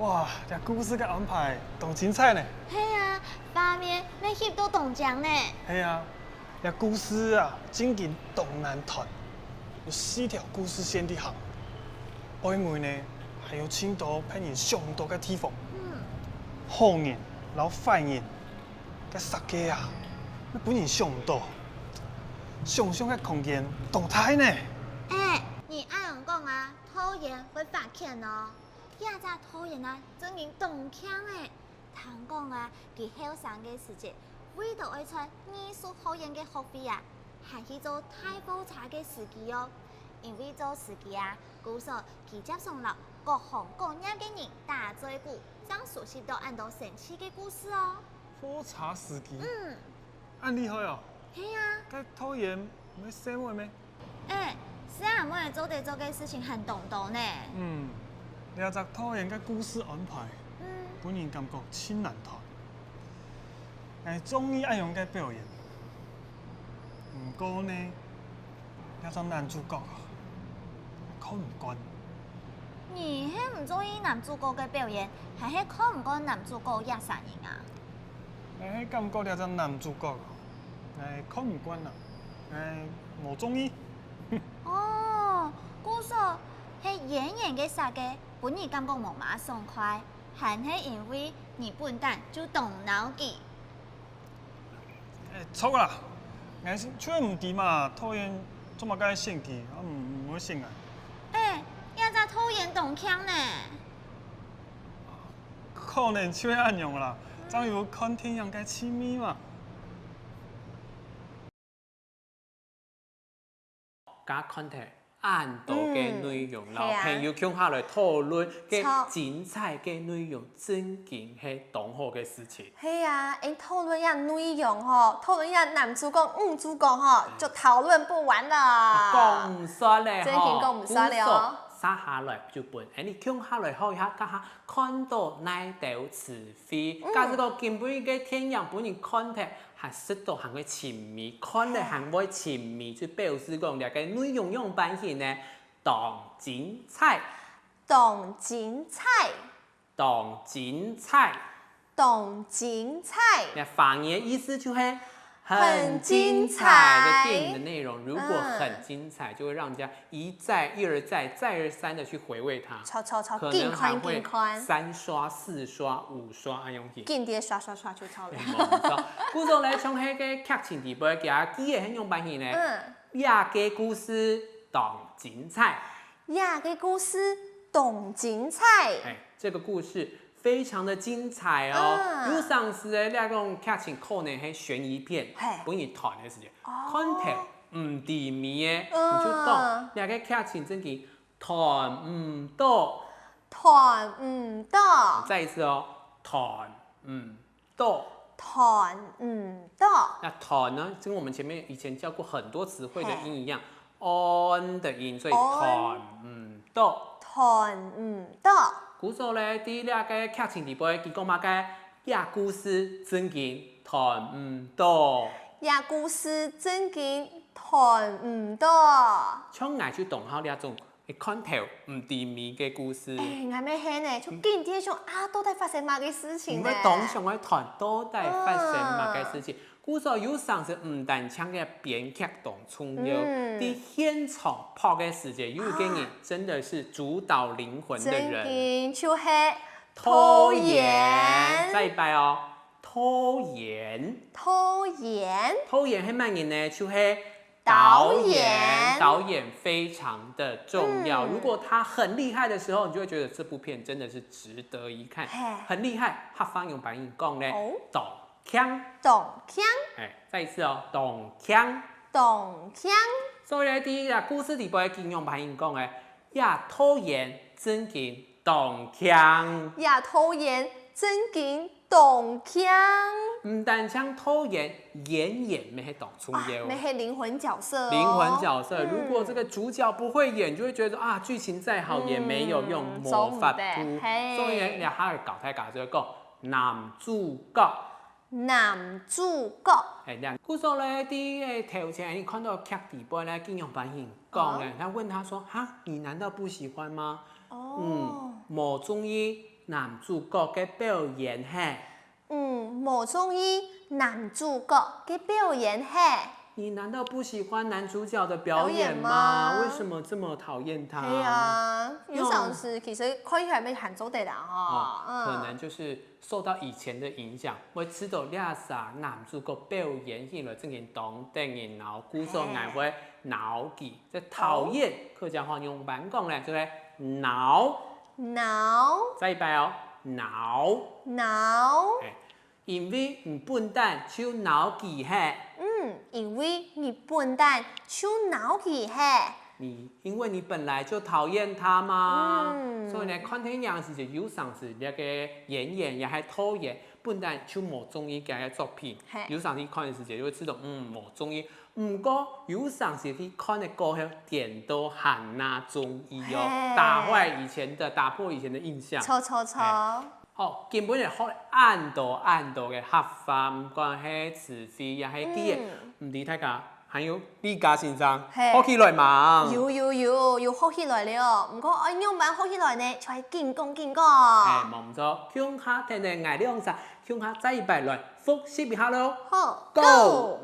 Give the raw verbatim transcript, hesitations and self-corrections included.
哇，這故事个安排當精彩呢！係啊，畫面乜翕到當靚呢！係啊，這故事啊，正經當難揣，有四條故事線在行，背尾呢，還有盡多別人想毋到个地方。嗯，好人摎壞人个設計啊，乜分人想毋到，想像个空間當大呢！欸，你恁樣講啊，導演會發譴哦！這隻導演啊，正經當慶欸！ 聽講啊，佢後生个時節，為著愛賺藝術學院个學費啊，還去做大貨車个司機哦。因為做司機啊，故所佢輒常摎各行各業个人打嘴鼓，正熟識到恁多生趣个故事哦。貨車司機？嗯，恁厲害哦！係啊，該導演毋係細妹咩？ 欸，細阿妹做得做个事情還當多呢。嗯，這隻導演个故事安排，嗯，分人感覺盡難揣。𠊎中意恁樣个表演，毋過呢，這隻男主角啊，看毋慣。你係毋中意男主角个表演，還係看毋慣男主角這儕人啊？𠊎係感覺這隻男主角啊，𠊎看毋慣啊，𠊎無中意。 哦，故所係演員个設計，分你感覺無麼爽快，還係因為你本旦就當惱佢？欸，著啦，𠊎就毋知嘛，導演做麼个選佢，啊毋會選𠊎。欸，這隻導演當慶呢！可能就係恁樣啦，正有看電影个趣味嘛。 加看忒恁多个內容，嗯，摎朋友共下來討論个精彩个內容，正經係當好个事情。係啊，𠊎討論這內容吼，討論這男主角、女主角吼，就討論不完了。講毋煞咧吼，正經講毋煞咧哦。故所接下來就分𠊎俚共下來學一下，共下看著哪兜詞彙。假使講今晡日个電影分人看忒， 還食著還會尋味，看了還會尋味，就表示講這个內容仰般形呢？當精彩！當精彩！當精彩！當精彩！該華語个意思就係很精彩。很精彩。這電影的內容如果很精彩，嗯，就會讓人家一再、一而再、再而三的去回味它。著著著，可能還會緊看緊看。三刷、四刷、五刷恁樣去。緊點刷刷刷就著了。無錯。故所咧，像該个劇情底背，佢个係仰般形呢？嗯。這个故事當精彩。這个故事當精彩。欸，這个故事非常的精彩哦。啊。有當時咧，這種劇情可能係懸疑片，嘿。分你揣个時節，哦，看忒毋知味个，嗯，你就當這个劇情正經揣毋著。揣毋著。再一次哦，揣毋著。揣毋著。那揣呢，就跟我們前面以前教過很多詞彙的音一樣，嘿。安的音，所以安。揣毋著。揣毋著。故所咧，在這个劇情底背，佢講麼个？這故事正經揣毋著。這故事正經揣毋著。像𠊎就當好這種 一看忒毋知味个故事。欸，𠊎乜係呢，就緊點想啊，到底發生麼个事情呢？毋會當想愛揣到底發生麼个事情。嗯。故所有當時毋單淨个編劇當重要，嗯。在現場拍个時節，有一个人，啊，真的是主導靈魂的人。正經就係導演。導演。再一擺哦，導演。導演。導演係麼人呢？就係 導演。導演。導演非常的重要。嗯。如果他很厲害的時候，你就會覺得這部片真的是值得一看。嘿。很厲害，客話仰般形講呢？哦。當慶。當慶。欸，再一次哦，當慶。當慶。所以呢，在這故事底背，佢仰般形講呢？這導演正經當慶。這導演正經 當慶。毋單淨導演，演員乜係當重要。啊，乜係靈魂角色哦。靈魂角色，嗯。如果這個主角不會演，就會覺得說，啊，劇情再好也沒有用，嗯，無法度。做毋得，嘿。所以呢，這下教大家就係講男主角。男主角。欸，這樣。故所呢，在頭前你看著劇底背呢，佢仰般形講呢，哦。他問他說：「哈，你難道不喜歡嗎？」哦。嗯，無中意。男主角个表演嘿。嗯，無中意男主角个表演嘿。你難道不喜歡男主角的表演嗎？表演嗎？為什麼這麼討厭他？係啊，有常時其實看起來還做得啦吼。哦，可能就是受到以前的影響，會知道這儕男主角表演起來正經當得人惱，故所𠊎會惱佢。這討厭客家話用仰般講呢？就係惱。惱。再一擺哦，惱。惱。欸，因為你本旦就惱佢嘿。嗯，因為你本旦就惱佢嘿。你，因為你本來就討厭他嘛。嗯。所以呢，看電影時節，有常時這個演員也係導演，本旦就無中意佢个作品。嘿。有常去看个時節，就會知道，嗯，無中意。毋過，有常時去看个過後，顛倒還較中意哦，嘿。打壞以前的，打破以前的印象。著，著，著。嘿。 好，今晡日學恁多恁多个客話，毋管係詞彙也係句仔，嗯。毋知大家還有李家先生，嘿。學起來吂？有，有，有，有學起來了。毋過愛仰般學起來呢？就愛緊講，緊講。嘿，無毋著，共下跈等𠊎兩儕，共下再一擺來複習一下囉。好，Go！Go！